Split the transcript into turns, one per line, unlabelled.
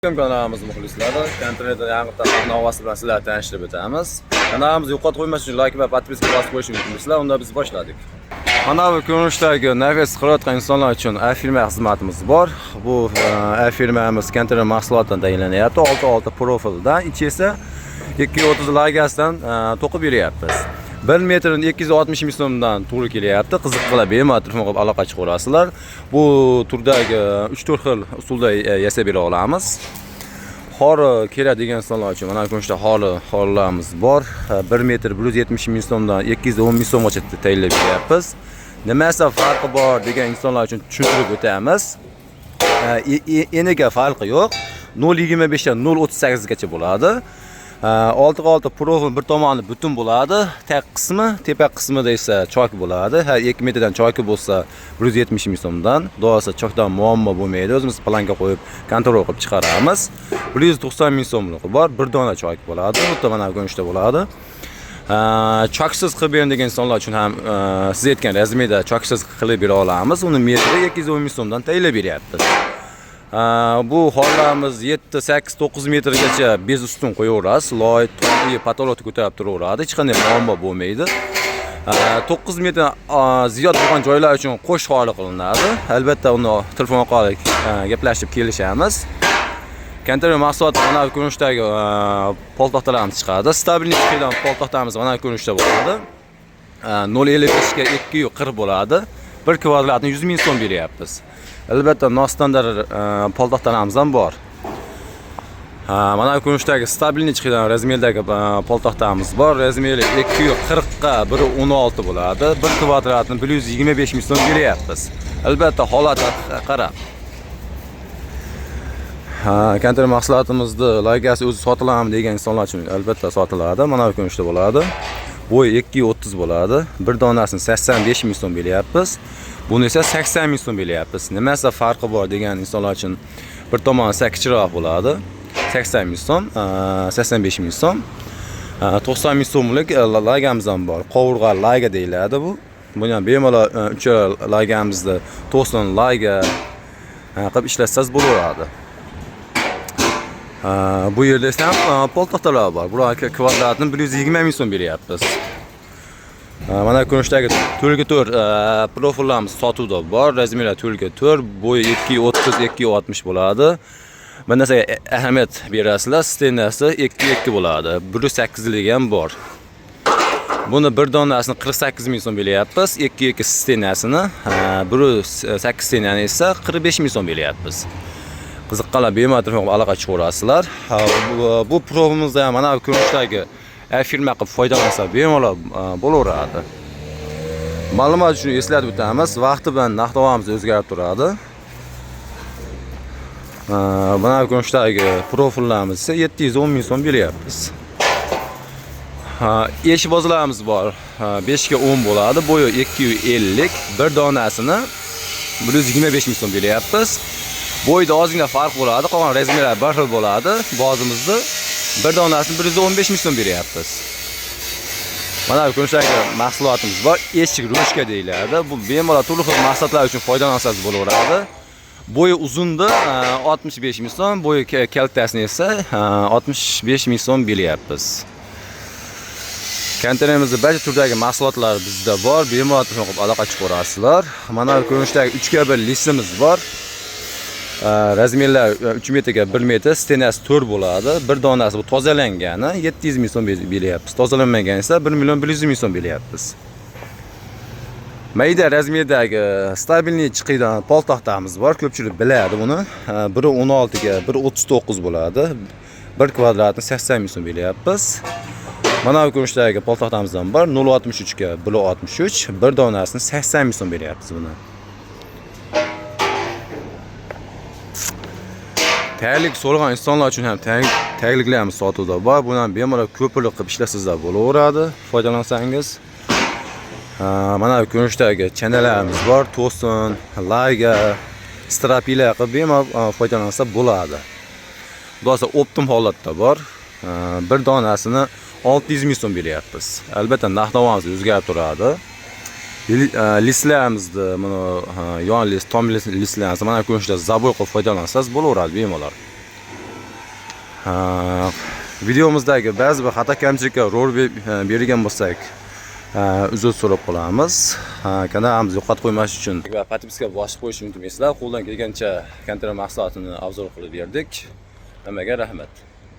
Kanalimiz muxlislari, konteynerda yangi navbasi bilan sizlarni tanishtirib o'tamiz. Kanalimizni yo'qotib qo'ymas uchun like va подписка bosib qo'yishni unutmaysizlar. Unda biz boshladik. Mana bu ko'rinishdagi nafas qilayotgan insonlar uchun A-firma xizmatimiz bor. Bu A-firmamiz konteyner mahsulotidan tayinlanyapti. 6-6 profildan, ichi esa 230 lagasidan to'qib beryapmiz. 1 metrni 260 ming so'mdan to'g'ri kelyapti. Qiziqqanlar bemalol telefon qilib aloqa chiqaverasizlar. Bu turdagi 3-4 xil usulda yasab bera olamiz. Xori kerak degan insonlar uchun mana ko'rinishda xorilarimiz bor. 1 metr 170 ming so'mdan 210 ming so'mgacha tayinlab beryapmiz. Nimasi farqi bor degan insonlar uchun tushuntirib o'tamiz. Eniga farqi yo'q. 0.25 dan 0.38 gacha bo'ladi. 6-6 profil bir tomoni butun bo'ladi. Tag qismi, tepa qismida esa chok bo'ladi. Har 2 metrdan choki bo'lsa 170 ming so'mdan. Xudo chokdan muammo bo'lmaydi. O'zimiz planka qo'yib, kontrol qilib chiqaramiz. 190 ming so'mlik bor, bir dona chok bo'ladi. Xuddi mana ko'rinishda bo'ladi. Choksiz qilib bering degan insonlar uchun ham siz aytgan razmerda choksiz qilib bera olamiz. Uni metri 210 ming so'mdan tayinlab beryapmiz. Bu xonlarimiz 7, 8, 9 metrgacha bez ustun qo'yaverasiz. Loy, to'y, potolokni ko'tarib turaveradi. Hech qanday muammo bo'lmaydi. 9 metr ziyod bo'lgan joylar uchun qo'sh xoli qilinadi. Albatta uni telefon orqali gaplashib kelishamiz. Konteyner mahsuloti mana bu ko'rinishdagi poltaxtalarimiz chiqadi. Stabilniy chiqadigan poltaxtamiz mana bu ko'rinishda bo'ladi. 0.55 ga 2.40 bo'ladi. 1 kvadratni 100 ming so'm beryapmiz. Albatta nostandart poltaxtalarimiz ham bor. Mana bu ko'rinishdagi stabilniy chiqadigan razmerdagi poltaxtamiz bor. Razmeri 2.40 ga 1.16 bo'ladi. 1 kvadratni 125 ming so'm beryapmiz. Albatta holatga qarab. Ha, konteyner mahsulotimizni lagasi o'zi sotiladimi degan insonlar uchun albatta sotiladi. Mana bu ko'rinishda bo'ladi. Bo'yi 2.30 bo'ladi. Bir donasini 85 ming so'm beryapmiz. Buni esa 80 ming so'm beryapmiz. Nimasi farqi bor degan insonlar uchun bir tomoni esa kichikroq bo'ladi. 80 ming so'm, 85 ming so'm. 90 ming so'mlik lagamiz ham bor. Qovurg'a laga deyiladi bu. Buni ham bemalol uchala lagamizni 90 laga qilib ishlatsangiz bo'laveradi. Bu yerda esa ham poltaxtalar bor. Bular kvadratni 120 ming so'm beryapmiz. Mana ko'rinishdagi 4 ga 4 profillarimiz sotuvda bor. Razmerlar 4 ga 4, bo'yi 2.30, 2.60 bo'ladi. Bir narsaga ahamiyat berasizlar, stenasi 2.2 bo'ladi. 1.8 ligi ham bor. Buni bir donasini 48 ming so'm beryapmiz. 2.2 stenasini, 1.8 stenani esa 45 ming so'm beryapmiz. Qiziqqanlar bemalol telefon qilib aloqa chiqaverasizlar. Bu profimizda ham mana bu ko'rinishdagi firma qilib foydalansa bemalol bo'laveradi. Ma'lumot uchun eslatib o'tamiz, vaqti bilan narx-navomiz o'zgarib turadi. Mana bu ko'rinishdagi profillarimiz esa 710 ming so'm beryapmiz. Eshik bozlarimiz bor. 5 ga 10 bo'ladi. Bo'yi 250, bir donasini 125 ming so'm beryapmiz. Bo'yida ozgina farq bo'ladi, qolgan razmerlar bir xil bo'ladi. Bozimizni bir donasini 115 ming so'm beryapmiz. Mana bu ko'rinishdagi mahsulotimiz bor. Eshik ruchka deyiladi. Bu bemalol turli xil maqsadlar uchun foydalansangiz bo'laveradi. Bo'yi uzunda 65 ming so'm, bo'yi kaltasini esa 65 ming so'm beryapmiz. Konteynerimizda barcha turdagi mahsulotlar bizda bor. Bemalol telefon qilib aloqa chiqaverasizlar. Mana bu ko'rinishdagi 3 ga 1 listimiz bor. Razmerlar 3 metrga 1 metr, stenasi 4 bo'ladi. Bir donasi bu tozalangani 700 ming so'm beryapmiz. Tozalanmagan esa 1 million 100 ming so'm beryapmiz. Mayda razmerdagi stabilniy chiqiydan poltaxtamiz bor. Ko'pchilik biladi buni. Biri 16 ga 1.39 bo'ladi. 1 kvadratni 80 ming so'm beryapmiz. Mana bu ko'rinishdagi poltaxtamizdan bor 0.63 ga 1.63, bir donasini 80 ming so'm beryapmiz buni. Taglik so'ragan insonlar uchun ham tagliklarimiz sotuvda bor. Buni ham bemalol ko'pirlik qilib ishlasangizlar bo'laveradi, foydalansangiz. Mana bu ko'rinishdagi chanalarimiz bor, to'sin, laga, strapila qilib bemalol foydalansa bo'ladi. Xudosa optim holatda bor. Bir donasini 600 ming so'm beryapmiz. Albatta narx-navomiz o'zgarib turadi. Listlarimizni mana yon list, tom listlarimizni mana ko'rinishda забой qilib foydalansangiz bo'laveradi bemalol. Videomizdagi ba'zi bir xato kamchilikka rol bergan bo'lsak, uzr so'rab qolamiz. Kanalimizni yo'qotib qo'ymas uchun va подписка bosib qo'yishni unutmaysizlar. Qo'ldan kelgancha kontent mahsulotini обзор qilib berdik. Hammaga rahmat.